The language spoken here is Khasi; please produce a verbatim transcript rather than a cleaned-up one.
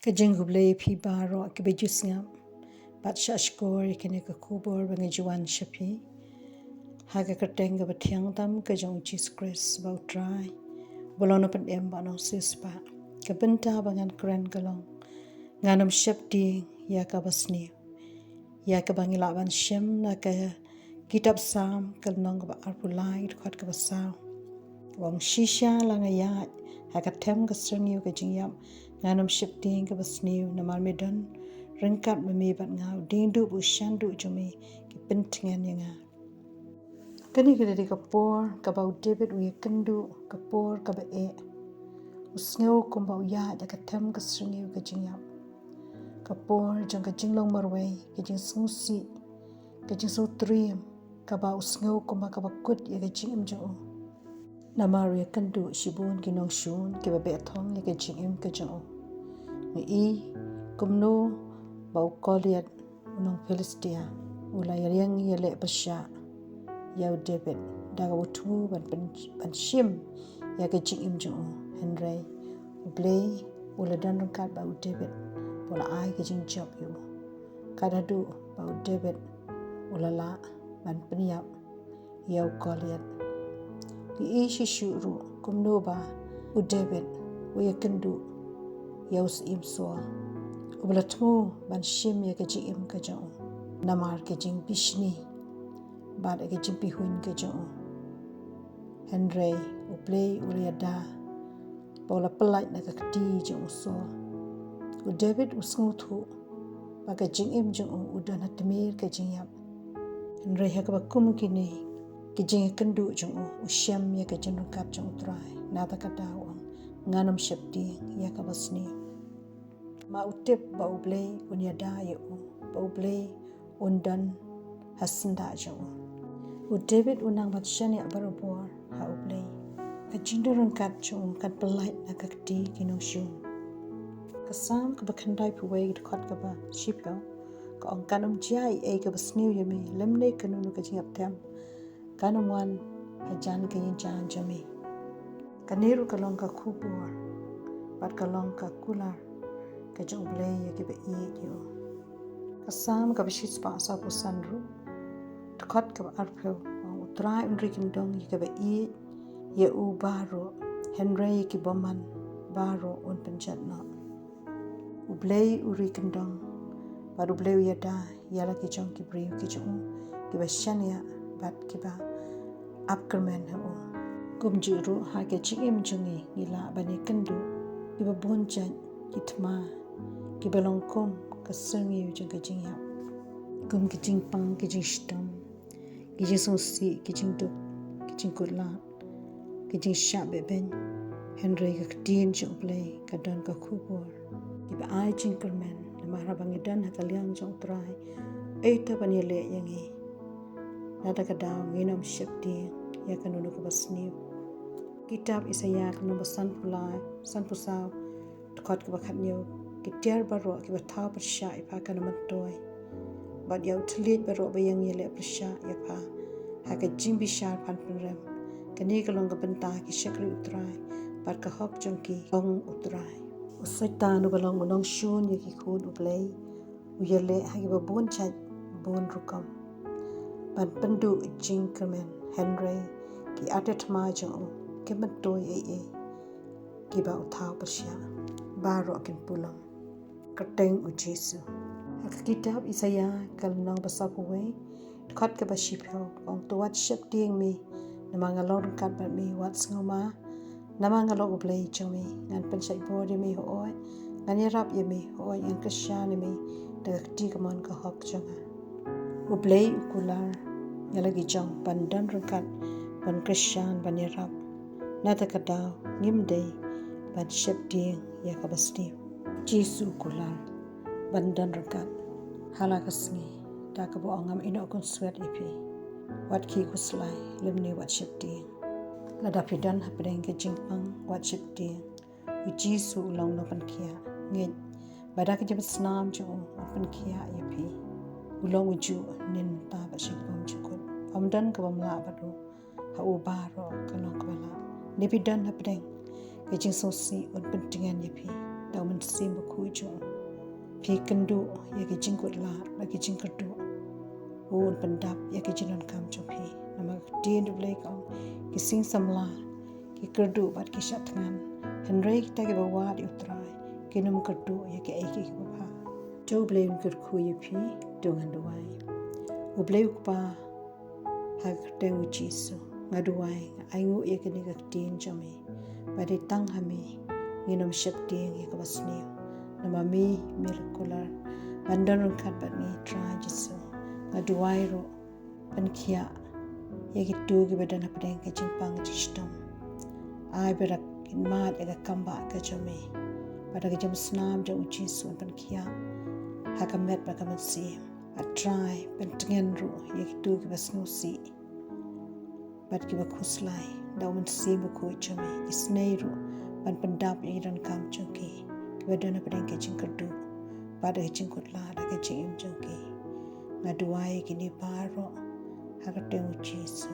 Ka jingkhublei ïa phi baroh kiba ju sngap bad shah shkor ïa kane ka khubor ba nga ju wan sha phi ha ka kyrteng kaba thiang tam ka jong U Jisu Khrist ba U Trai, ba long u nongpynim bad u nongsiewspah. Ka bynta ba ngan kren ka long: Ngan ym sheptieng ïa kaba sniew. Ïa kaba ngi lah ban shem na ka kitab Salm, ka lynnong kaba arphew lai, dkhot kaba saw. Ong: Shisha la nga ïaid ha ka them ka syrngiew ka jingïap, ngan ym sheptieng kaba sniew, namar me don ryngkat ma me bad nga; u dieng duh bad u shan duh jong me ki pyntngen ïa nga. Kane ka dei ka por kaba u David u ïakynduh, ka por kaba eh. U sngew kumba u ïaid ha ka them ka syrngiew ka jingïap. Ka por jong ka jinglong marwei, ka jingsngewsih, ka jingsngewtriem, kaba u sngew kumba kaba kut ïa ka jingim jong u. Namar u ïakynduh shibun ki nongshun kiba beh thong ïa ka jingim ka jong u. Ngi i kumno ba u Goliath, u nong Philistia, u la ïaleh pyrshah ïa u David da kaba u thmu ban pyn-, ban shim ïa ka jingim jong u. Hynrei U Blei u la don ryngkat bad u David, u la ai ka jingjop ïa u. Kat haduh ba u David u la lah ban pynïap ïa u Goliath. Ngi i shisha ruh kumno ba u David u ïakynduh ïa u syiem Saul, uba la thmu ban shim ïa ka jingim ka jong u namar ka jingbishni bad ka jingpihuiñ ka jong u. Hynrei U Blei u la ïada ba u la pyllait na ka kti jong u Saul. U David u sngewthuh ba ka jingim jong u u don ha tmier ka jingïap. Hynrei ha kaba kum kine ki jingïakynduh jong u, u shem ïa ka jingryngkat jong U Trai. Nangta ka daw u ong: Ngan ym sheptieng ïa kaba sniew. Ma u tip ba U Blei un ïada ïa u, ba U Blei un don ha syndah jong u. U David u nang ban shaniah barabor ha U Blei. Ka jingdon ryngkat jong u kan pyllait na ka kti ki nongshun. Ka Salm kaba khyndaiphew wei, dkhot kaba shiphew, ka ong: Kan ym jia ei ei kaba sniew ïa me, lymne kano kano ka jingïap them kan ym wan hajan ka ïing jong me. Kane ruh ka long ka khubor bad ka long ka kular ka jong U Blei ïa kiba ïeit ïa u. Ka Salm kaba shispah sawphew san ruh, dkhot kaba arphew, ong: U Trai un ri kyndong ïa kiba ïeit ïa u baroh, hynrei ïa ki bymman baroh un pynjot noh. U Blei u ri kyndong bad U Blei u ïada ïa la ki jong ki briew ki jong u, kiba shaniah bad kiba ap kyrmen ha u. Kumjuh ruh ha ka jingim jong ngi, ngi lah ban ïakynduh kiba bun jait ki thma kiba long kum ka syrngiew jong ka jingïap, kum ki jingpang, ki jingshitom, ki jingsngewsih, ki jingduk, ki jingkutlad, ki jingshah beh beiñ. Hynrei ka ktien jong U Blei ka don ka khubor kiba ai jingkyrmen, namar haba ngi don ha ka liang jong U Trai, uei uta ban ïaleh ïa ngi? Nangta ka daw ngin ym sheptieng ïa kano kano kaba sniew. Kitab Isaïah ka lynnong ba sanphew lai, sanphew saw, dkhot kaba khathynñiew: Ki tiar baroh kiba thaw pyrshah ïa pha kan ym myntoi, bad ïa u thylliej baroh ba ïeng ïaleh pyrshah ïa pha ha ka jingbishar phan pynrem. Kane ka long ka bynta ki shakri U Trai bad ka hok jong ki, ong U Trai. U Soitan uba long u nongshun ïa ki khun U Blei u ïaleh ha kiba bun jait bun rukom ban pynduh jingkyrmen, hynrei ki atei thma jong u kim myntoi ei ei kiba u thaw pyrshah. Baroh kin pulom kyrteng U Jisu. Ha ka kitab Isaïah ka lynnong ba sawphew wei, dkhot kaba shiphew, ong: To wat sheptieng me, namar nga long ryngkat bad me; wat sngewma, namar nga long U Blei jong me. Ngan pynshait bor ïa me, hooid, ngan ïarap ïa me, hooid, ngan kyrshan ïa me da ka kti kamon ka hok jong nga. U Blei u kular ïa la ki jong ban don ryngkat, ban kyrshan, ban ïarap. Nangta ka daw ngim dei ban sheptieng ïa kaba sniew. Jisu u kular ban don ryngkat ha la ka sngi, da kaba ong: Ngam ïehnoh khunswet ïa phi. Wat khih khuslai lymne wat sheptieng. Lada phi don hapdeng ka jingpang, wat sheptieng. U Jisu u long u nongpynkhiah. Ngeit ba da ka jingpynsnam jong u, un pynkhiah ïa phi. U long ujuh mynta bad sha ka bymjukut. Ym don kaba ym lah bad u. Ha u baroh ka long kaba lah. Ne phi don hapdeng ka jingsngewsih, un pyntngen ïa phi. da u Mynsiem Bakhuid jong u. Phi kynduh ïa ki jingkut lad bad ki jingkyrduh. U un pyndap ïa ki jingdonkam jong phi. Namar ka ktien U Blei ka ong, ki sing samla ki kyrduh bad ki shah thngan, hynrei kita kiba wad ïa U Trai kin ym kyrduh ïa kiei kiei kiba bha. To U Blei un kyrkhu ïa phi. To ngan duwai. U Blei U Kpa, ha ka kyrteng U Jisu, nga duwai, nga ainguh ïa kane ka ktien jong me. Ba dei tang ha me ngin ym sheptieng ïa kaba sniew. Namar me, me la kular ban don ryngkat bad ngi, Trai Jisu. Nga duwai ruh, pynkhiah ïa kito kiba don hapdeng ka jingpang jingshitom. Ai ba kin mad ïa ka kam ba ka jong me. Bad da ka jingpynsnam jong U Jisu un pynkhiah ha ka met bad ka mynsiem. Bad Trai, pyntngen ruh ïa kito kiba sngewsih bad kiba khuslai da U Mynsiem Bakhuid jong me. Isynei ruh ban pyndap ïa ki jingdonkam jong ki kiba don hapdeng ka jingkyrduh bad ka jingkut lad ha ka jingim jong ki. Nga duwai ïa kine baroh ha ka kyrteng U Jisu.